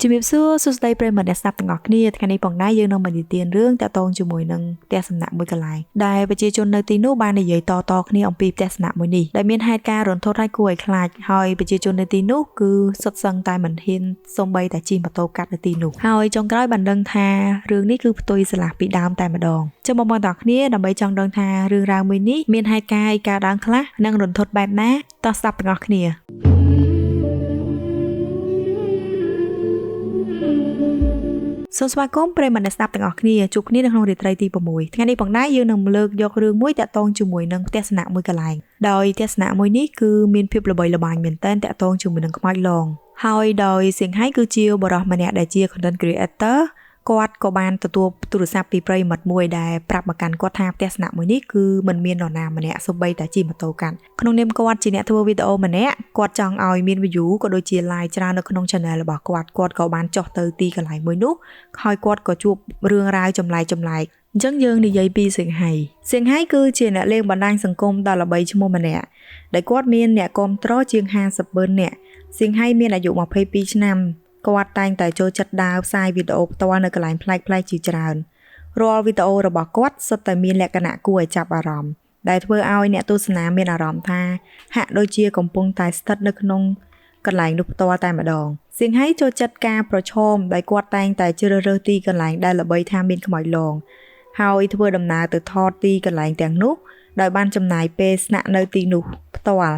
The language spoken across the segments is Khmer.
ជំរាបសួរសួស្តីប្រិយមិត្តអ្នកស្ដាប់ទាំងអស់គ្នាថ្ងៃនេះផងដែរយើងនឹងមកនិទានរឿងតាក់ទងជាមួយនឹងផ្ទះសំណាក់មួយកន្លែងដែលប្រជាជននៅទីនោះបាននិយាយតៗគ្នាអំពីផ្ទះសំណាក់មួយនេះដែលមានហេតុការណ៍រន្ធត់ហើយគួរឲ្យខ្លាចហើយប្រជាជននៅទីនោះគឺសុទ្ធសឹងតែមិនហ៊ានសូម្បីតែជិះម៉ូតូកាត់នៅទីនោះហើយចុងក្រោយបានដឹងថារឿងនេះគឺផ្ទុយស្រឡះពីដើមតែម្ដងចឹងបងប្អូនទាំងអស់គ្នាដើម្បីចង់ដឹងថារឿងរ៉ាវមួយនេះមានហេតុការណ៍អីកើតឡើងខ្លះនិងរន្ធត់បែបណាតោះស្ដាប់ទាំងអស់គ្នាសូមស្វាគមន៍ប្រិយមិត្តអ្នកស្ដាប់ទាំងអស់គ្នាជួបគ្នានៅក្នុងរាត្រីទី6ថ្ងៃនេះផងដែរយើងនឹងលើកយករឿងមួយតាក់ទងជាមួយនឹងផ្ទះសំណាក់មួយកន្លែងដោយផ្ទះសំណាក់មួយនេះគឺមានភាពល្បីល្បាញមែនទែនតាក់ទងជាមួយនឹងខ្មោចលងហើយដោយសៀងហៃគឺជាបុរសម្នាក់ដែលជា content creator គាត់ក៏បានទទួលទូរស័ព្ទពីប្រិយមិត្តមួយដែលប្រាប់មកកាន់គាត់ថាផ្ទះសំណាក់មួយនេះគឺមិនមាននរណាម្នាក់សូម្បីតែជិះម៉ូតូកាត់ក្នុងនាមគាត់ជាអ្នកធ្វើវីដេអូម្នាក់គាត់ចង់ឲ្យមាន view ក៏ដូចជា like ច្រើននៅក្នុង channel របស់គាត់គាត់ក៏បានចុះទៅទីកន្លែងមួយនោះហើយគាត់ក៏ជួបរឿងរ៉ាវចម្លែកៗអញ្ចឹងយើងនិយាយពីសៀងហៃសៀងហៃគឺជាអ្នកលេងបណ្ដាញសង្គមដ៏ល្បីឈ្មោះម្នាក់ដែលគាត់មានអ្នកគាំទ្រជាង50ម៉ឺននាក់សៀងហៃមានអាយុ22ឆ្នាំគាត់តែងតែចូលចិត្តដើរផ្សាយវីដេអូផ្ទាល់នៅកន្លែងប្លែកៗជាច្រើនរាល់វីដេអូរបស់គាត់សុទ្ធតែមានលក្ខណៈគួរឲ្យចាប់អារម្មណ៍ដែលធ្វើឲ្យអ្នកទស្សនាមានអារម្មណ៍ថាហាក់ដូចជាកំពុងតែស្ថិតនៅក្នុងកន្លែងនោះផ្ទាល់តែម្ដងសៀងហៃចូលចិត្តការប្រឈមដោយគាត់តែងតែជ្រើសរើសទីកន្លែងដែលល្បីថាមានខ្មោចលងហើយធ្វើដំណើរទៅថតទីកន្លែងទាំងនោះដោយបានចំណាយពេលស្នាក់នៅទីនោះផ្ទាល់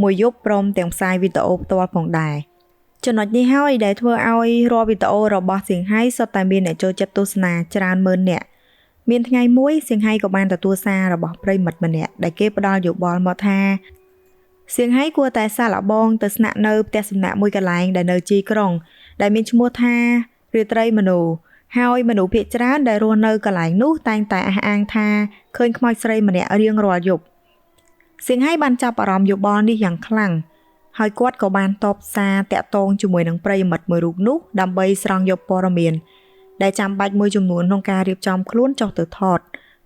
មួយយប់ព្រមទាំងផ្សាយវីដេអូផ្ទាល់ផងដែរចំណុចនេះហើយដែលធ្វើឲ្យរាល់វីដេអូរបស់សៀងហៃសុទ្ធតែមានអ្នកចូលចិត្តទស្សនាច្រើនម៉ឺននាក់មានថ្ងៃមួយសៀងហៃក៏បានទទួលសាររបស់ប្រិយមិត្តម្នាក់ដែលគេផ្ដល់យោបល់មកថាសៀងហៃគួរតែសាកល្បងទៅស្នាក់នៅផ្ទះសំណាក់មួយកន្លែងដែលនៅជាយក្រុងដែលមានឈ្មោះថារាត្រីមនោហើយមនុស្សភាគច្រើនដែលរស់នៅកន្លែងនោះតែងតែអះអាងថាឃើញខ្មោចស្រីម្នាក់រៀងរាល់យប់សៀងហៃបានចាប់អារម្មណ៍យោបល់នេះយ៉ាងខ្លាំងហើយគាត់ក៏បានតបសារតាក់ទងជាមួយនឹងប្រិយមិត្តមួយរូបនោះដើម្បីស្រង់យកព័ត៌មានដែលចាំបាច់មួយចំនួនក្នុងការរៀបចំខ្លួនចុះទៅថត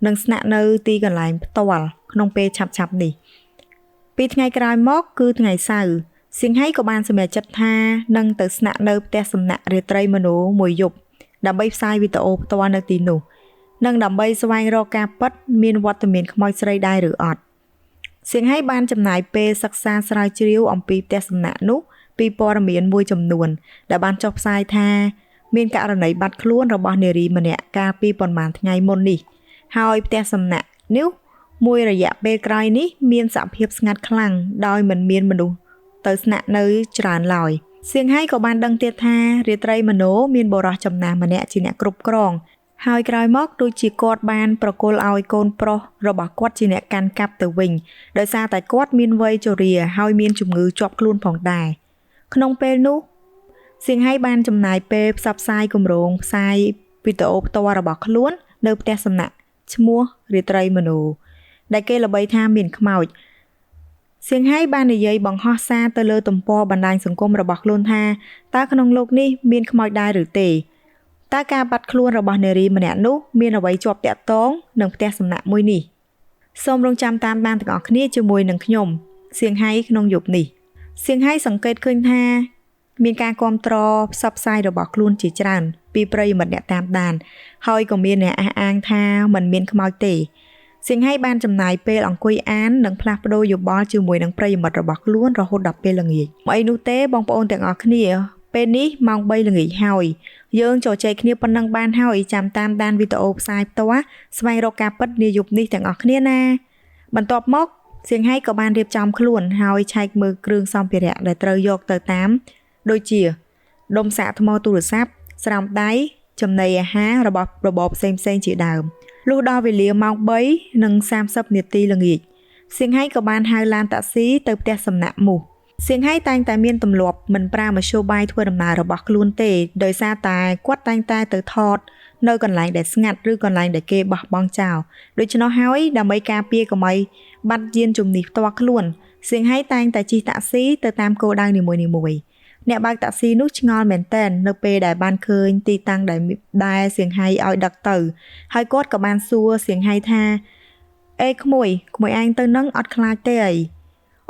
និងស្នាក់នៅទីកន្លែងផ្ទាល់ក្នុងពេលឆាប់ៗនេះពីថ្ងៃក្រោយមកគឺថ្ងៃសៅរ៍សៀងហៃក៏បានសម្រេចចិត្តថានឹងទៅស្នាក់នៅផ្ទះសំណាក់រាត្រីមនោមួយយប់ដើម្បីផ្សាយវីដេអូផ្ទាល់នៅទីនោះនិងដើម្បីស្វែងរកការពិតមានវត្តមានខ្មោចស្រីដែរឬអត់សៀងហៃបានចំណាយពេលសិក្សាស្រាវជ្រាវអំពីផ្ទះសំណាក់នោះពីព័ត៌មានមួយចំនួនដែលបានចុះផ្សាយថាមានករណីបាត់ខ្លួនរបស់នារីម្នាក់កាលពីប៉ុន្មានថ្ងៃមុននេះហើយផ្ទះសំណាក់នេះមួយរយៈពេលក្រោយនេះមានសភាពស្ងាត់ខ្លាំងដោយមិនមានមនុស្សទៅស្នាក់នៅច្រើនឡើយសៀងហៃក៏បានដឹងទៀតថារាត្រីមនោមានបុរសចំណាស់ម្នាក់ជាអ្នកគ្រប់គ្រងហើយក្រោយមកដូចជាគាត់បានប្រគល់ឲ្យកូនប្រុសរបស់គាត់ជាអ្នកកាន់កាប់ទៅវិញដោយសារតែគាត់មានវ័យជរាហើយមានជំងឺជាប់ខ្លួនផងដែរក្នុងពេលនោះសៀងហៃបានចំណាយពេលផ្សព្វផ្សាយគម្រោងផ្សាយវីដេអូផ្ទាល់របស់ខ្លួននៅផ្ទះសំណាក់ឈ្មោះរាត្រីមនោដែលគេល្បីថាមានខ្មោចសៀងហៃបាននិយាយបង្ហោះសារទៅលើទំព័របណ្ដាញសង្គមរបស់ខ្លួនថាតើក្នុងលោកនេះមានខ្មោចដែរឬទេតើការបាត់ខ្លួនរបស់នារីម្នាក់នោះមានអ្វីជាប់ទាក់ទងនឹងផ្ទះសំណាក់មួយនេះសូមរងចាំតាមដានទាំងអស់គ្នាជាមួយនឹងខ្ញុំសៀងហៃក្នុងយប់នេះសៀងហៃសង្កេតឃើញថាមានការគាំទ្រផ្សព្វផ្សាយរបស់ខ្លួនជាច្រើនពីប្រិយមិត្តអ្នកតាមដានហើយក៏មានអ្នកអះអាងថាមិនមានខ្មោចទេសៀងហៃបានចំណាយពេលអង្គុយអាននិងផ្លាស់ប្ដូរយោបល់ជាមួយនឹងប្រិយមិត្តរបស់ខ្លួនរហូតដល់ពេលល្ងាចអីនោះទេបងប្អូនទាំងអស់គ្នាពេលនេះម៉ោង3ល្ងាចហើយយើងជជែកគ្នាប៉ុណ្ណឹងបានហើយចាំតាមដានវីដេអូផ្សាយផ្ទាល់ស្វែងរកការពិតនាយប់នេះទាំងអស់គ្នាណាបន្ទាប់មកសៀងហៃក៏បានរៀបចំខ្លួនហើយឆែកមើលគ្រឿងសម្ភារៈដែលត្រូវយកទៅតាមដូចជាដុំសាកថ្មទូរស័ព្ទស្រោមដៃចំណីអាហាររបស់របរផ្សេងៗជាដើមលុះដល់វេលាម៉ោង3:30នាទីល្ងាចសៀងហៃក៏បានហៅឡានតាក់ស៊ីទៅផ្ទះសំណាក់មូសសៀងហៃតែងតែមានទម្លាប់មិនប្រើមធ្យោបាយធ្វើដំណើររបស់ខ្លួនទេដោយសារតែគាត់តែងតែទៅថតនៅកន្លែងដែលស្ងាត់ឬកន្លែងដែលគេបោះបង់ចោលដូច្នោះហើយដើម្បីការពារកុំឲ្យបាត់យានជំនិះផ្ទាល់ខ្លួនសៀងហៃតែងតែជិះតាក់ស៊ីទៅតាមគោលដៅនីមួយៗអ្នកបើកតាក់ស៊ីនោះឆ្ងល់មែនទែននៅពេលដែលបានឃើញទីតាំងដែលសៀងហៃឲ្យដឹកទៅហើយគាត់ក៏បានសួរសៀងហៃថាអេក្មួយឯងទៅនឹងអត់ខ្លាចទេអី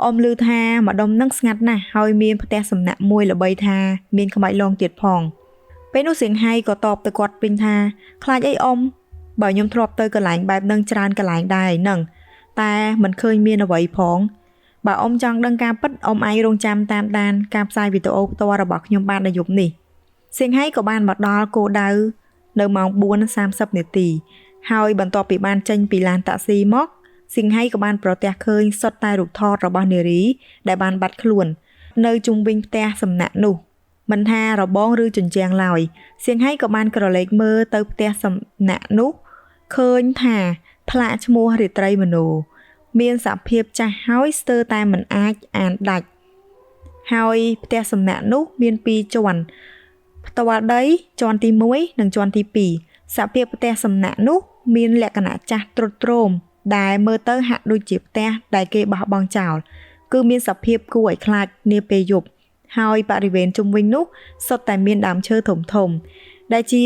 អ៊ំឮថាម្ដុំនឹងស្ងាត់ណាស់ហើយមានផ្ទះសំណាក់មួយល្បីថាមានក្បាច់លងទៀតផងពេលនោះសៀងហៃក៏តបទៅគាត់វិញថាខ្លាចអីអ៊ំបើខ្ញុំធ្លាប់ទៅកន្លែងបែបនឹងច្រើនកន្លែងដែរហ្នឹងតែមិនឃើញមានអ្វីផងបើអ៊ំចង់ដឹងការពិតអ៊ំអាចរងចាំតាមដានការផ្សាយវីដេអូផ្ទាល់របស់ខ្ញុំបាននៅយប់នេះសៀងហៃក៏បានមកដល់គោលដៅនៅម៉ោង4:30នាទីហើយបន្ទាប់ពីបានចេញពីឡានតាក់ស៊ីមកសៀងហៃក៏បានប្រទះឃើញសុទ្ធតែរូបថតរបស់នារីដែលបានបាត់ខ្លួននៅជុំវិញផ្ទះសំណាក់នោះមិនថារបងឬជញ្ជាំងឡើយសៀងហៃក៏បានក្រឡេកមើលទៅផ្ទះសំណាក់នោះឃើញថាផ្លាកឈ្មោះរាត្រីមនោមានសភាពចាស់ហើយស្ទើរតែមិនអាចអានដាច់ហើយផ្ទះសំណាក់នោះមាន2ជាន់ផ្ទាល់ដីជាន់ទី1និងជាន់ទី2សភាពផ្ទះសំណាក់នោះមានលក្ខណៈចាស់ទ្រុឌទ្រោមដែលមើលទៅហាក់ដូចជាផ្ទះដែលគេបោះបង់ចោលគឺមានសភាពគួរឲ្យខ្លាចនាពេលយប់ហើយបរិវេណជុំវិញនោះសុទ្ធតែមានដើមឈើធំធំដែលជា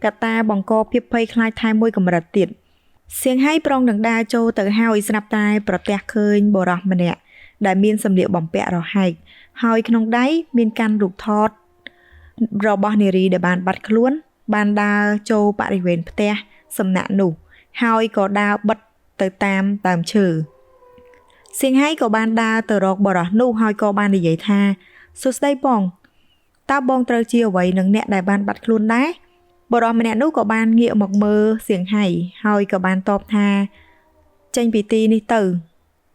កត្តាបង្កភាពភ័យខ្លាចថែមមួយកម្រិតទៀតសៀងហៃប្រុងនឹងដើរចូលទៅហើយស្រាប់តែប្រទះឃើញបុរសម្នាក់ដែលមានសម្លៀកបំពាក់រហែកហើយក្នុងដៃមានកាន់រូបថតរបស់នារីដែលបានបាត់ខ្លួនបានដើរចូលបរិវេណផ្ទះសំណាក់នោះហើយក៏ដើរបិទទៅតាមដើមឈើសៀងហៃក៏បានដើរទៅរកបុរសនោះហើយក៏បាននិយាយថាសួស្តីបងតើបងត្រូវជាអ្វីនឹងអ្នកដែលបានបាត់ខ្លួនដែរបុរសម្នាក់នោះក៏បានងាកមកមើលសៀងហៃហើយក៏បានតបថាចេញពីទីនេះទៅ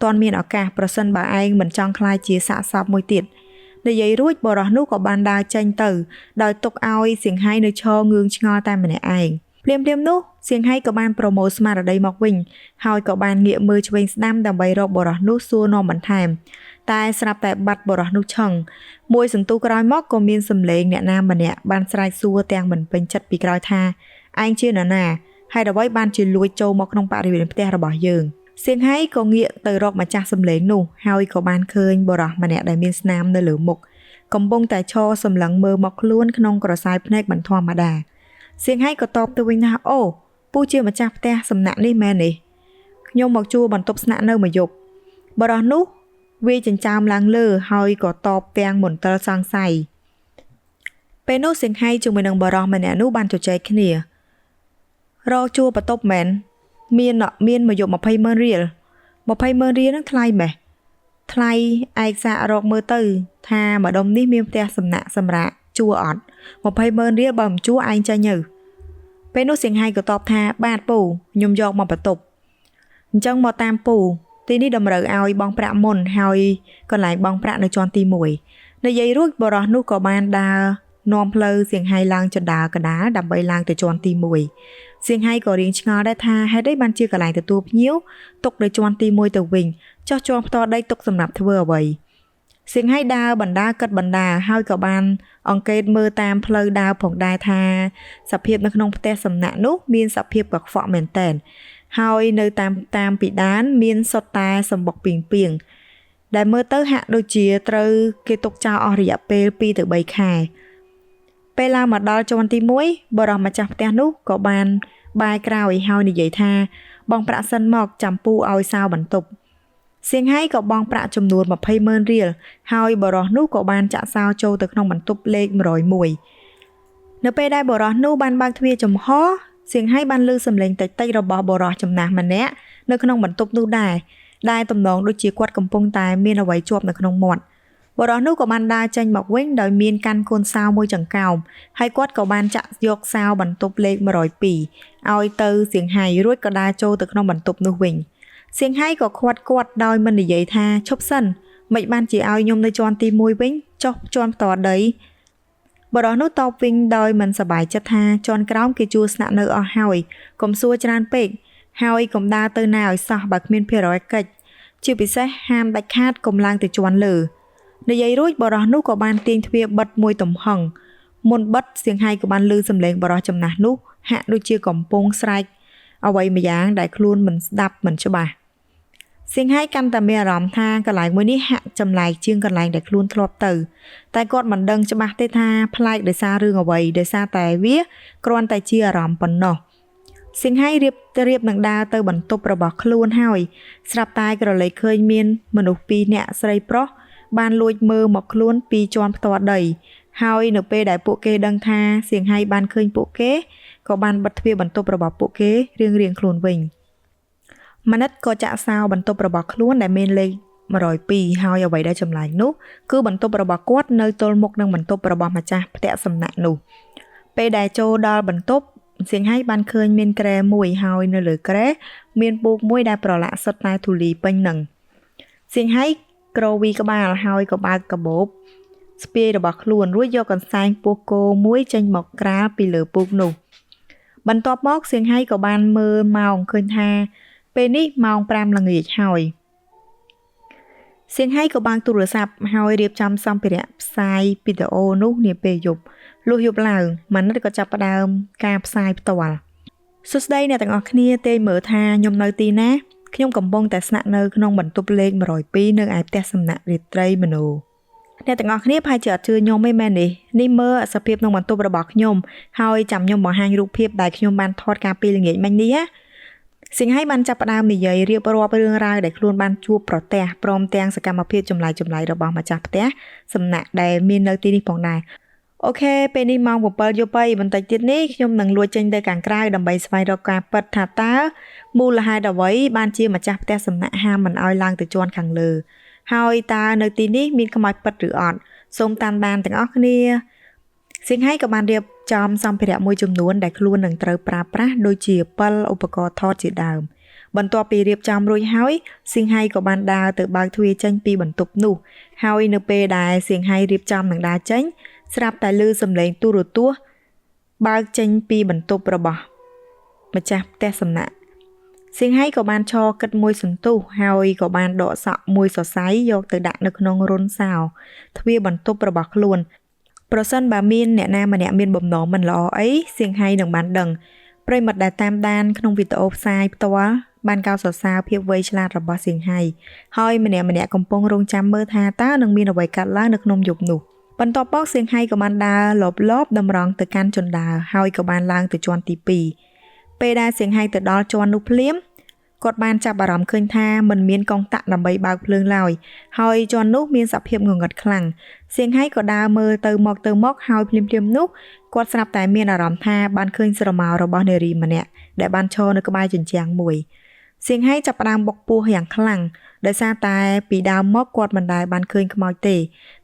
ទាន់មានឱកាសប្រសិនបើឯងមិនចង់ក្លាយជាសាកសពមួយទៀតនិយាយរួចបុរសនោះក៏បានដើរចេញទៅដោយទុកឲ្យសៀងហៃនៅឈរងឿងឆ្ងល់តែម្នាក់ឯងភ្លាមៗនោះសៀងហៃក៏បានប្រមូលស្មារតីមកវិញហើយក៏បានងាកមើលឆ្វេងស្ដាំដើម្បីរកបុរសនោះសួរនាំបន្ថែមតែស្រាប់តែបាត់បុរសនោះឆឹងមួយសន្ទុះក្រោយមកក៏មានសំឡេងអ្នកណាម្នាក់បានស្រែកសួរទាំងមិនពេញចិត្តពីក្រោយថាឯងជានរណាហេតុអ្វីបានជាលួចចូលមកក្នុងបរិវេណផ្ទះរបស់យើងសៀងហៃក៏ងាកទៅរកម្ចាស់សំឡេងនោះហើយក៏បានឃើញបុរសម្នាក់ដែលមានស្នាមនៅលើមុខកំពុងតែឈរសម្លឹងមើលមកខ្លួនក្នុងក្រសែភ្នែកមិនធម្មតាសៀងហៃក៏តបទៅវិញថាអូពូជាម្ចាស់ផ្ទះសំណាក់នេះមែនទេខ្ញុំមកជួលបន្ទប់ស្នាក់នៅមួយយប់បុរសនោះវាចិញ្ចើមឡើងលើហើយក៏តបទាំងមន្ទិលសង្ស័យពេលនោះសៀងហៃជាមួយនឹងបុរសម្នាក់នោះបានជជែកគ្នារកជួលបន្ទប់មែនមានមួយយប់200,000រៀល200,000រៀលនឹងថ្លៃម៉េះថ្លៃឯកសាររកមើលទៅថាម្ដុំនេះមានផ្ទះសំណាក់សម្រាប់ជួលអត់200,000រៀលបើមិនជួលឯងចាញ់ទៅពេលនោះសៀងហៃក៏តបថាបាទពូខ្ញុំយកមកបន្ទប់អញ្ចឹងមកតាមពូទីនេះតម្រូវឲ្យបង់ប្រាក់មុនហើយកន្លែងបង់ប្រាក់នៅជាន់ទី1និយាយរួចបុរសនោះក៏បានដើរនាំផ្លូវសៀងហៃឡើងជណ្ដើរកណ្ដាលដើម្បីឡើងទៅជាន់ទី1សៀងហៃក៏រៀងឆ្ងល់ដែរថាហេតុអីបានជាកន្លែងទទួលភ្ញៀវទុកនៅជាន់ទី1ទៅវិញចុះជាន់ផ្ទាល់ដីទុកសម្រាប់ធ្វើអ្វីសៀងហៃដើរបណ្ដាគិតបណ្ដាហើយក៏បានអង្កេតមើលតាមផ្លូវដើរផងដែរថាសភាពនៅក្នុងផ្ទះសំណាក់នោះមានសភាពកខ្វក់មែនទែនហើយនៅតាមពីដានមានសុទ្ធតែសម្បុកពីងពីងដែលមើលទៅហាក់ដូចជាត្រូវគេទុកចោលអស់រយៈពេល2ទៅ3ខែពេលឡើងមកដល់ជាន់ទី1បុរសម្ចាស់ផ្ទះនោះក៏បានបែរក្រោយហើយនិយាយថាបងប្រាក់សិនមកចាំពូឲ្យសោបន្ទប់សៀងហៃក៏បង់ប្រាក់ចំនួន200,000រៀលហើយបុរសនោះក៏បានចាក់សោចូលទៅក្នុងបន្ទប់លេខ101នៅពេលដែលបុរសនោះបានបើកទ្វារចំហសៀងហៃបានឮសំឡេងតិចៗរបស់បុរសចំណាស់ម្នាក់នៅក្នុងបន្ទប់នោះដែរដែលទំនងដូចជាគាត់កំពុងតែមានអ្វីជាប់នៅក្នុងមាត់បុរសនោះក៏បានដើរចេញមកវិញដោយមានកាន់កូនសោមួយចង្កោមហើយគាត់ក៏បានចាក់យកសោបន្ទប់លេខ102ឲ្យទៅសៀងហៃរួចក៏ដើរចូលទៅក្នុងបន្ទប់នោះវិញសៀងហៃក៏ខាត់គាត់ដោយមិននិយាយថាឈប់សិនមិនបានជាឲ្យខ្ញុំនៅជាន់ទី1វិញចុះជាន់ផ្ទាល់ដីបុរសនោះតបវិញដោយមិនសប្បាយចិត្តថាជាន់ក្រោមគេជួលស្នាក់នៅអស់ហើយកុំសួរច្រើនពេកហើយកុំដើរទៅណាឲ្យសោះបើគ្មានភារកិច្ចជាពិសេសហាមដាច់ខាតកុំឡើងទៅជាន់លើនិយាយរួចបុរសនោះក៏បានទាញទ្វារបិទមួយទំហឹងមុនបិទសៀងហៃក៏បានឮសំឡេងបុរសចំណាស់នោះហាក់ដូចជាកំពុងស្រែកអ្វីម្យ៉ាងដែលខ្លួនមិនស្ដាប់មិនច្បាស់សៀងហៃកាន់តែមានអារម្មណ៍ថាកន្លែងមួយនេះហាក់ចម្លែកជាងកន្លែងដែលខ្លួនធ្លាប់ទៅតែគាត់មិនដឹងច្បាស់ទេថាប្លែកដោយសាររឿងអ្វីដោយសារតែវាគ្រាន់តែជាអារម្មណ៍ប៉ុណ្ណោះ សៀងហៃរៀបរៀបនឹងដើរទៅបន្ទប់របស់ខ្លួនហើយស្រាប់តែក្រឡេកឃើញមានមនុស្សពីរនាក់ស្រីប្រុសបានលួចមើលមកខ្លួនពីជាន់ផ្ទាល់ដីហើយនៅពេលដែលពួកគេដឹងថាសៀងហៃបានឃើញពួកគេក៏បានបិទទ្វារបន្ទប់របស់ពួកគេរៀងៗខ្លួនវិញម៉ានិតក៏ចាក់សោបន្ទប់របស់ខ្លួនដែលមានលេខ102ហើយអ្វីដែលចម្លែកនោះគឺបន្ទប់របស់គាត់នៅទល់មុខនឹងបន្ទប់របស់ម្ចាស់ផ្ទះសំណាក់នោះពេលដែលចូលដល់បន្ទប់សៀងហៃបានឃើញមានគ្រែមួយហើយនៅលើគ្រែមានពូកមួយដែលប្រឡាក់សុទ្ធតែធូលីពេញនឹងសៀងហៃក្រវីក្បាលហើយក៏បើកកាបូបស្ពាយរបស់ខ្លួនរួចយកកន្សែងពោះគោមួយចេញមកក្រាលពីលើពូកនោះបន្ទាប់មកសៀងហៃក៏បានមើលម៉ោងឃើញថាពេលនេះម៉ោង5ល្ងាចហើយសៀងហៃក៏បើកទូរស័ព្ទហើយរៀបចំសម្ភារៈផ្សាយវីដេអូនោះនាពេលយប់លុះយប់ឡើងម៉ានិតក៏ចាប់ផ្ដើមការផ្សាយផ្ទាល់សួស្តីអ្នកទាំងអស់គ្នាទេមើលថាខ្ញុំនៅទីណាខ្ញុំកំពុងតែស្នាក់នៅក្នុងបន្ទប់លេខ102នៅឯផ្ទះសំណាក់រាត្រីមនោអ្នកទាំងអស់គ្នាប្រហែលជាអត់ជឿខ្ញុំទេមែនទេនេះមើលសភាពក្នុងបន្ទប់របស់ខ្ញុំហើយចាំខ្ញុំបង្ហាញរូបភាពដែលខ្ញុំបានថតកាលពីល្ងាចមិញនេះណាសៀងហៃបានចាប់ផ្ដើមនិយាយរៀបរាប់រឿងរ៉ាវដែលខ្លួនបានជួបប្រទះព្រមទាំងសកម្មភាពចម្លែកៗរបស់ម្ចាស់ផ្ទះសំណាក់ដែលមាននៅទីនេះផងដែរអូខេពេលនេះម៉ោង7យប់ហើយបន្តិចទៀតនេះខ្ញុំនឹងលួចចេញទៅខាងក្រៅដើម្បីស្វែងរកការពិតថាតើមូលហេតុអ្វីបានជាម្ចាស់ផ្ទះសំណាក់ហាមមិនឲ្យឡើងទៅជាន់ខាងលើហើយតើនៅទីនេះមានខ្មោចពិតឬអត់សូមតាមដានទាំងអស់គ្នាសៀងហៃក៏បានរៀបចំសម្ភារៈមួយចំនួនដែលខ្លួននឹងត្រូវប្រើប្រាស់ដូចជាពិលឧបករណ៍ថតជាដើមបន្ទាប់ពីរៀបចំរួចហើយសៀងហៃក៏បានដើរទៅបើកទ្វារចេញពីបន្ទប់នោះហើយនៅពេលដែលសៀងហៃរៀបចំនឹងដើរចេញស្រាប់តែឮសំឡេងទូរទស្សន៍បើកចេញពីបន្ទប់របស់ម្ចាស់ផ្ទះសំណាក់សៀងហៃក៏បានឈរគិតមួយសន្ទុះហើយក៏បានដកសក់មួយសរសៃយកទៅដាក់នៅក្នុងរន្ធសោទ្វារបន្ទប់របស់ខ្លួនប្រសិនបើមានអ្នកណាម្នាក់មានបំណងមិនល្អអីសៀងហៃនឹងបានដឹងប្រិយមិត្តដែលតាមដានក្នុងវីដេអូផ្សាយផ្ទាល់បានកោតសរសើរភាពវៃឆ្លាតរបស់សៀងហៃហើយម្នាក់ៗកំពុងរងចាំមើលថាតើនឹងមានអ្វីកើតឡើងនៅក្នុងយប់នោះបន្ទាប់មកសៀងហៃក៏បានដើរលបៗតម្រង់ទៅកាន់ជណ្ដើរហើយក៏បានឡើងទៅជាន់ទី2ពេលដែលសៀងហៃទៅដល់ជាន់នោះភ្លាមគាត់បានចាប់អារម្មណ៍ឃើញថាមិនមានកុងតាក់ដើម្បីបើកភ្លើងឡើយហើយជាន់នោះមានសភាពងងឹតខ្លាំងសៀងហៃក៏ដើរមើលទៅមកហើយភ្លាមៗនោះគាត់ស្រាប់តែមានអារម្មណ៍ថាបានឃើញស្រមោលរបស់នារីម្នាក់ដែលបានឈរនៅក្បែរជញ្ជាំងមួយសៀងហៃចាប់ផ្ដើមបុកពោះយ៉ាងខ្លាំងដោយសារតែពីដើមមកគាត់មិនដែលបានឃើញខ្មោចទេ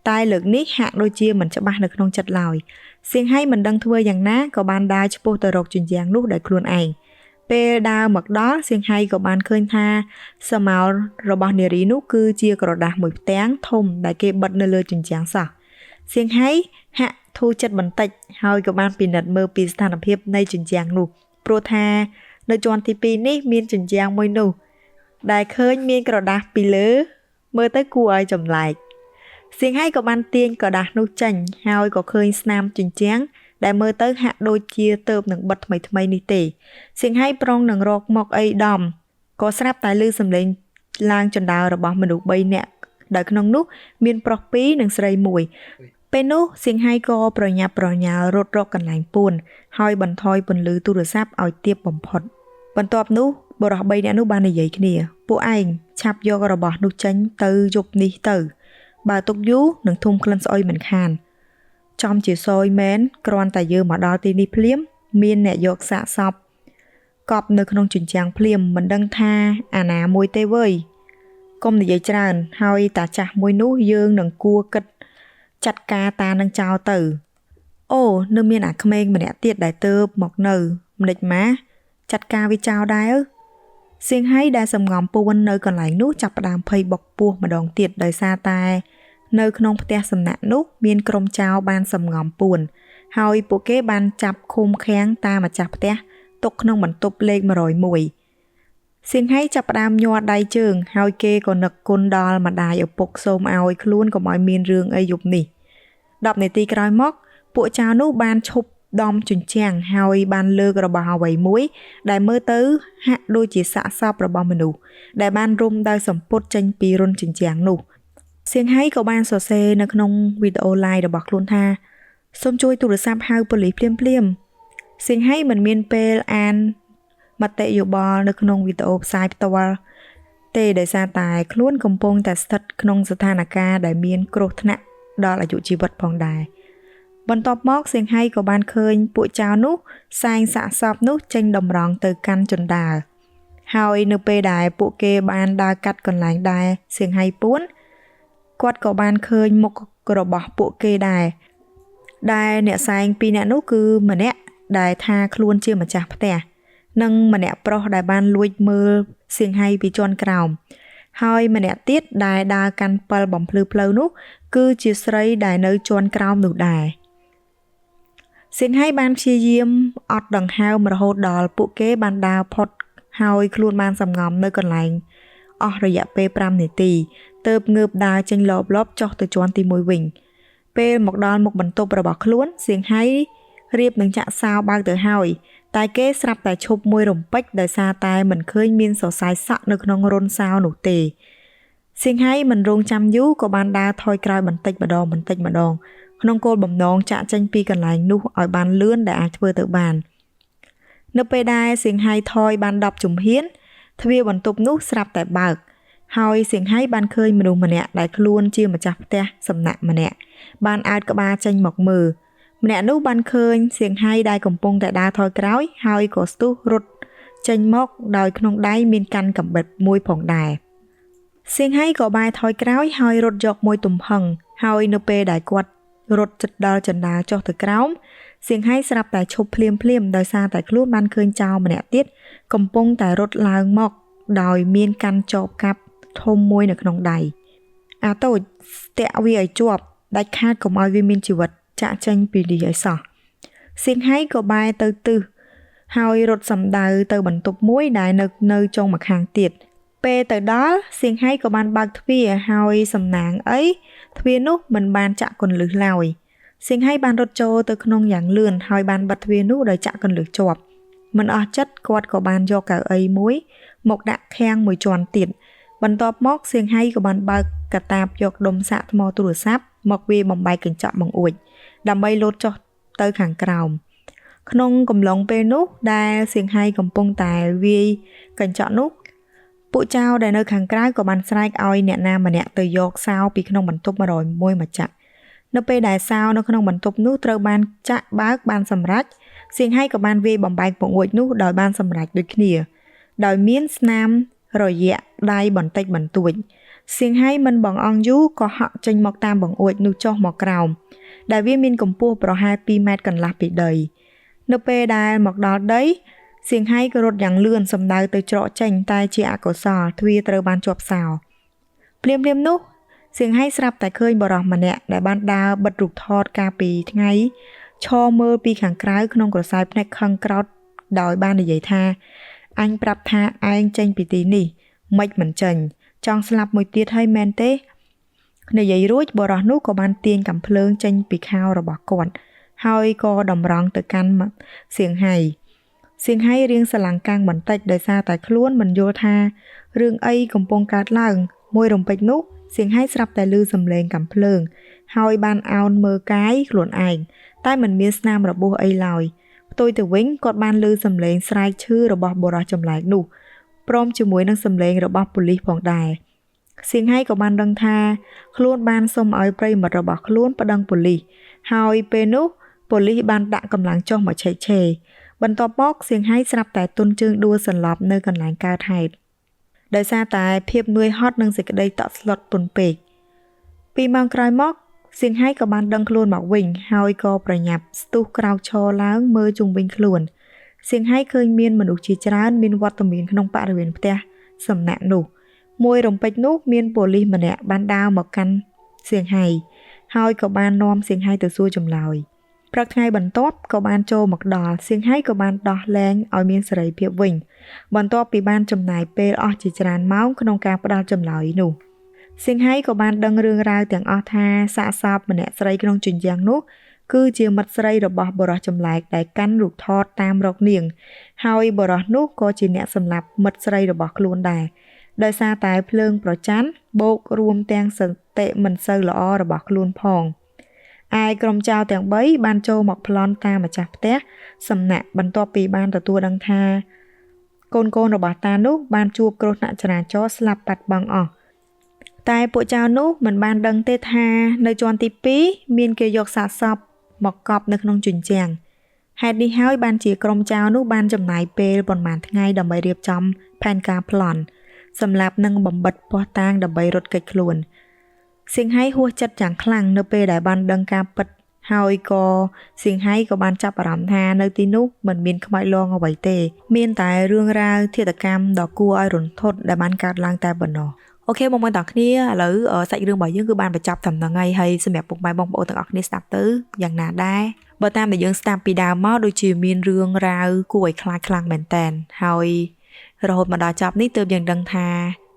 តែលើកនេះហាក់ដូចជាមិនច្បាស់នៅក្នុងចិត្តឡើយសៀងហៃមិនដឹងធ្វើយ៉ាងណាក៏បានដើរឆ្ពោះទៅរកជញ្ជាំងនោះដោយខ្លួនឯងពេលដើរមកដល់សៀងហៃក៏បានឃើញថាស្រមោលរបស់នារីនោះគឺជាក្រដាសមួយផ្ទាំងធំដែលគេបិទនៅលើជញ្ជាំងសោះសៀងហៃហាក់ធូរចិត្តបន្តិចហើយក៏បានពិនិត្យមើលពីស្ថានភាពនៃជញ្ជាំងនោះព្រោះថានៅជាន់ទី2នេះមានជញ្ជាំងមួយនោះដែលឃើញមានក្រដាសពីលើមើលទៅគួរឲ្យចម្លែកសៀងហៃក៏បានទាញក្រដាសនោះចេញហើយក៏ឃើញស្នាមជញ្ជាំងដែលមើលទៅហាក់ដូចជាទៅនឹងបិទថ្មីៗនេះទេសៀងហៃប្រុងនឹងរកមកអីដំក៏ស្រាប់តែឮសំឡេងឡើងជណ្ដើររបស់មនុស្ស3នាក់ដែលក្នុងនោះមានប្រុស2និងស្រី1ពេលនោះសៀងហៃក៏ប្រញាប់ប្រញាល់រត់រកកន្លែងពួនហើយបន្ថយពន្លឺទូរស័ព្ទឲ្យទាបបំផុតបន្ទាប់នោះបុរស3នាក់នោះបាននិយាយគ្នាពួកឯងឆាប់យករបស់នោះចេញទៅយប់នេះទៅបើទុកយូរនឹងធុំក្លិនស្អុយមិនខានចំជាសយមែនគ្រាន់តែយើងមកដល់ទីនេះភ្លាមមានអ្នកយកសាកសពកប់នៅក្នុងជញ្ជាំងភ្លាមមិនដឹងថាអាណាមួយទេវើយកុំនិយាយច្រើនហើយតាចាស់មួយនោះយើងនឹងគួរគិតចាត់ការតានឹងចោលទៅអូនៅមានអាក្មេងម្នាក់ទៀតដែលទៅមកនៅម្ដេចម៉ាចាត់ការវាចោលដែរសៀងហៃដែលសំងំពួននៅកន្លែងនោះចាប់ផ្ដើមភ័យបុកពោះម្ដងទៀតដោយសារតែនៅក្នុងផ្ទះសំណាក់នោះមានក្រុមចោរបានសំងំពួនហើយពួកគេបានចាប់ឃុំឃាំងតាមម្ចាស់ផ្ទះទុកក្នុងបន្ទប់លេខ101សៀងហៃចាប់ផ្ដើមញ័រដៃជើងហើយគេក៏នឹកគុណដល់ម្ដាយឪពុកសូមឲ្យខ្លួនកុំឲ្យមានរឿងអីយប់នេះ10នាទីក្រោយមកពួកចោរនោះបានឈប់ដំជញ្ជាំងហើយបានលើករបស់អ្វីមួយដែលមើលទៅហាក់ដូចជាសាកសពរបស់មនុស្សដែលបានរុំដោយសម្ពុតចេញពីរន្ធជញ្ជាំងនោះសៀងហៃក៏បានសរសេរនៅក្នុងវីដេអូ live របស់ខ្លួនថាសូមជួយទូរស័ព្ទហៅប៉ូលីសភ្លាមៗសៀងហៃមិនមានពេលអាន មតិយោបល់នៅក្នុងវីដេអូផ្សាយផ្ទាល់ទេដោយសារតែខ្លួនកំពុងតែស្ថិតក្នុងស្ថានភាពដែលមានគ្រោះថ្នាក់ដល់អាយុជីវិតផងដែរបន្ទាប់មកសៀងហៃក៏បានឃើញពួកចៅនោះសែងសាកសពនោះចេញតម្រង់ទៅកាន់ជណ្ដើរហើយនៅពេលដែលពួកគេបានដើរកាត់កន្លែងដែរសៀងហៃពួនគាត់ក៏បានឃើញមុខរបស់ពួកគេដែរដែលអ្នកសែងពីរនាក់នោះគឺម្នាក់ដែលថាខ្លួនជាម្ចាស់ផ្ទះនិងម្នាក់ប្រុសដែលបានលួចមើលសៀងហៃពីជាន់ក្រោមហើយម្នាក់ទៀតដែលដើរកាន់ពិលបំភ្លឺផ្លូវនោះគឺជាស្រីដែលនៅជាន់ក្រោមនោះដែរសៀងហៃបានព្យាយាមអត់ដង្ហើមរហូតដល់ពួកគេបានដើរផុតហើយខ្លួនបានសំងំនៅកន្លែងអស់រយៈពេល5នាទីទើបងើបដើរចេញលបៗចុះទៅជាន់ទី1វិញពេលមកដល់មុខបន្ទប់របស់ខ្លួនសៀងហៃរៀបនឹងចាក់សោបើកទៅហើយតែគេស្រាប់តែឈប់មួយរំពេចដោយសារតែមិនឃើញមានសរសៃសក់នៅក្នុងរន្ធសោនោះទេសៀងហៃមិនរងចាំយូរក៏បានដើរថយក្រោយបន្តិចម្ដងបន្តិចម្ដងក្នុងគោលបំណងចាក់ចេញពីកន្លែងនោះឲ្យបានលឿនដែលអាចធ្វើទៅបាននៅពេលដែលសៀងហៃថយបាន10ជំហានទ្វារបន្ទប់នោះស្រាប់តែបើកហើយសៀងហៃបានឃើញមនុស្សម្នាក់ដែលខ្លួនជាម្ចាស់ផ្ទះសំណាក់ម្នាក់បានអើតក្បាលចេញមកមើលម្នាក់នោះបានឃើញសៀងហៃដែលកំពុងតែដើរថយក្រោយហើយក៏ស្ទុះរត់ចេញមកដោយក្នុងដៃមានកាន់កាំបិតមួយផងដែរសៀងហៃក៏បែរថយក្រោយហើយរត់យកមួយទំហឹងហើយនៅពេលដែលគាត់រត់ជិតដល់ជណ្ដើរចុះទៅក្រោមសៀងហៃស្រាប់តែឈប់ភ្លាមៗដោយសារតែខ្លួនបានឃើញចោរម្នាក់ទៀតកំពុងតែរត់ឡើងមកដោយមានកាន់ចបកាប់ធំមួយនៅក្នុងដៃអាតូចស្ទាក់វាឲ្យជាប់ដាច់ខាតកុំឲ្យវាមានជីវិតចាក់ចេញពីនេះឲ្យសោះសៀងហៃក៏បែរទៅទិសហើយរត់សំដៅទៅបន្ទប់មួយដែលនៅចុងម្ខាងទៀតពេលទៅដល់សៀងហៃក៏បានបើកទ្វារហើយសំណាងអីទ្វារនោះមិនបានចាក់គន្លឹះឡើយសៀងហៃបានរត់ចូលទៅក្នុងយ៉ាងលឿនហើយបានបិទទ្វារនោះដោយចាក់គន្លឹះជាប់មិនអស់ចិត្តគាត់ក៏បានយកកៅអីមួយមកដាក់ខាំងមួយជាន់ទៀតបន្ទាប់មកសៀងហៃក៏បានបើកកាតាបយកដុំសាកថ្មទូរស័ព្ទមកវាបំបែកកញ្ចក់បង្អួចដើម្បីលោតចុះទៅខាងក្រោមក្នុងកំឡុងពេលនោះដែលសៀងហៃកំពុងតែវាយកញ្ចក់នោះពួកចៅដែលនៅខាងក្រៅក៏បានស្រែកឲ្យអ្នកណាម្នាក់ទៅយកសោពីក្នុងបន្ទប់101មកចាក់នៅពេលដែលសោនៅក្នុងបន្ទប់នោះត្រូវបានចាក់បើកបានសម្រេចសៀងហៃក៏បានវាយបំបែកបង្អួចនោះដោយបានសម្រេចដូចគ្នាដោយមានស្នាមរយៈដៃបន្តិចបន្តួចសៀងហៃមិនបងអងយូរក៏ហក់ចេញមកតាមបង្អួចនោះចុះមកក្រោមដែលវាមានកម្ពស់ប្រហែល2ម៉ែត្រកន្លះពីដីនៅពេលដែលមកដល់ដីសៀងហៃក៏រត់យ៉ាងលឿនសំដៅទៅច្រកចេញតែជាអកុសលទ្វារត្រូវបានជាប់សោភ្លាមៗនោះសៀងហៃស្រាប់តែឃើញបុរសម្នាក់ដែលបានដើរបិទរូបថតកាលពីថ្ងៃឈរមើលពីខាងក្រៅក្នុងក្រសែភ្នែកខឹងក្រោតដោយបាននិយាយថាអញប្រាប់ថាឯងចេញពីទីនេះមិនមិនចេញចង់ស្លាប់មួយទៀតហើយមែនទេនិយាយរួចបុរសនោះក៏បានទាញកាំភ្លើងចេញពីខោរបស់គាត់ហើយក៏តម្រង់ទៅកាន់សៀងហៃសៀងហៃរៀងស្រឡាំងកាំងបន្តិចដោយសារតែខ្លួនមិនយល់ថារឿងអីកំពុងកើតឡើងមួយរំពេចនោះសៀងហៃស្រាប់តែឮសំឡេងកាំភ្លើងហើយបានអោនមើលកាយខ្លួនឯងតែមិនមានស្នាមរបួសអីឡើយផ្ទុយទៅវិញគាត់បានឮសំឡេងស្រែកឈឺរបស់បុរសចម្លែកនោះព្រមជាមួយនឹងសំឡេងរបស់ប៉ូលីសផងដែរសៀងហៃក៏បានដឹងថាខ្លួនបានសុំឲ្យប្រិយមិត្តរបស់ខ្លួនប្តឹងប៉ូលីសហើយពេលនោះប៉ូលីសបានដាក់កម្លាំងចុះមកឆេកឆេបន្ទាប់មកសៀងហៃស្រាប់តែទន់ជើងដួលសន្លប់នៅកន្លែងកើតហេតុដោយសារតែភាពនឿយហត់និងសេចក្តីតក់ស្លុតពន់ពេកពីម៉ោងក្រោយមកសៀងហៃក៏បានដឹងខ្លួនមកវិញហើយក៏ប្រញាប់ស្ទុះក្រោកឈរឡើងមើលជុំវិញខ្លួនសៀងហៃឃើញមានមនុស្សជាច្រើនមានវត្តមានក្នុងបរិវេណផ្ទះសំណាក់នោះមួយរំពេចនោះមានប៉ូលីសម្នាក់បានដើរមកកាន់សៀងហៃហើយក៏បាននាំសៀងហៃទៅសួរចម្លើយព្រឹកថ្ងៃបន្ទាប់ក៏បានចូលមកដល់សៀងហៃក៏បានដោះលែងឲ្យមានសេរីភាពវិញបន្ទាប់ពីបានចំណាយពេលអស់ជាច្រើនម៉ោងក្នុងការផ្ដល់ចម្លើយនោះសៀងហៃក៏បានដឹងរឿងរ៉ាវទាំងអស់ថាសាកសពម្នាក់ស្រីក្នុងជញ្ជាំងនោះគឺជាមិត្តស្រីរបស់បុរសចម្លែកដែលកាន់រូបថតតាមរកនាងហើយបុរសនោះក៏ជាអ្នកសម្លាប់មិត្តស្រីរបស់ខ្លួនដែរដោយសារតែភ្លើងប្រច័ណ្ឌបូករួមទាំងសតិមិនសូវល្អរបស់ខ្លួនផងឯក្រុមចៅទាំង3បានចូលមកប្លន់តាមម្ចាស់ផ្ទះសំណាក់បន្ទាប់ពីបានទទួលដឹងថា កូនៗរបស់តានោះបានជួបគ្រោះថ្នាក់ចរាចរណ៍ស្លាប់បាត់បង់អស់តែពួកចៅនោះមិនបានដឹងទេថានៅជាន់ទី2មានគេយកសាកសពមកកប់នៅក្នុងជញ្ជាំងហេតុនេះហើយបានជាក្រុមចៅនោះបានចំណាយពេលប៉ុន្មានថ្ងៃដើម្បីរៀបចំផែនការប្លន់សម្រាប់នឹងបំបិតភស្តុតាងដើម្បីរត់គេចខ្លួនសៀងហៃហួសចិត្តយ៉ាងខ្លាំងនៅពេលដែលបានដឹងការពិតហើយក៏សៀងហៃក៏បានចាប់អារម្មណ៍ថានៅទីនោះមិនមានខ្មោចលងអ្វីទេមានតែរឿងរ៉ាវធាតុកម្មដ៏គួរឲ្យរន្ធត់ដែលបានកើតឡើងតែប៉ុណ្ណោះអូខេបងប្អូនទាំងគ្នាឥឡូវសាច់រឿងរបស់យើងគឺបានបញ្ចប់ត្រឹមហ្នឹងហើយហើយសម្រាប់ពុកម៉ែបងប្អូនទាំងអស់គ្នាស្ដាប់ទៅយ៉ាងណាដែរបើតាមដែលយើងស្ដាប់ពីដើមមកដូចជាមានរឿងរ៉ាវគួរឲ្យខ្លាចខ្លាំងមែនតែនហើយរហូតមកដល់ចប់នេះទើបយើងដឹងថា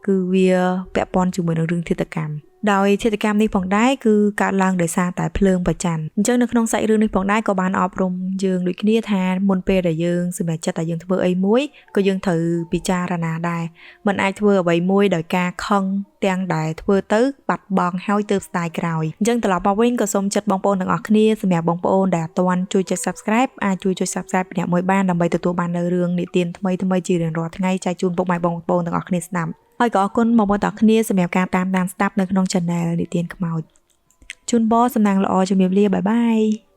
គឺវាពាក់ព័ន្ធជាមួយនឹងរឿងធាតុកម្មដោយធាតុកម្មនេះផងដែរគឺកើតឡើងដោយសារតែភ្លើងប្រច័ណ្ឌអញ្ចឹងនៅក្នុងសាច់រឿងនេះផងដែរក៏បានអប់រំយើងដូចគ្នាថាមុនពេលដែលយើងសម្រេចចិត្តថាយើងធ្វើអីមួយក៏យើងត្រូវពិចារណាដែរមិនអាចធ្វើអ្វីមួយដោយការខឹងទាំងដែលធ្វើទៅបាត់បង់ហើយទើបស្ដាយក្រោយអញ្ចឹងត្រឡប់មកវិញក៏សូមចិត្តបងប្អូនទាំងអស់គ្នាសម្រាប់បងប្អូនដែលអត់ទាន់ជួយចុច Subscribe អាចជួយចុច Subscribe ម្នាក់មួយបានដើម្បីទទួលបាននូវរឿងនិទានថ្មីៗជារៀងរាល់ថ្ងៃចែកជូនពុកម៉ែបងប្អូនទាំងអស់គ្នាស្ដាប់ហើយក៏អរគុណបងប្អូនទាំងគ្នាសម្រាប់ការតាមដានស្ដាប់នៅក្នុង Channel និទានខ្មោចជូនពរសំណាងល្អជំរាបលាបាយបាយ។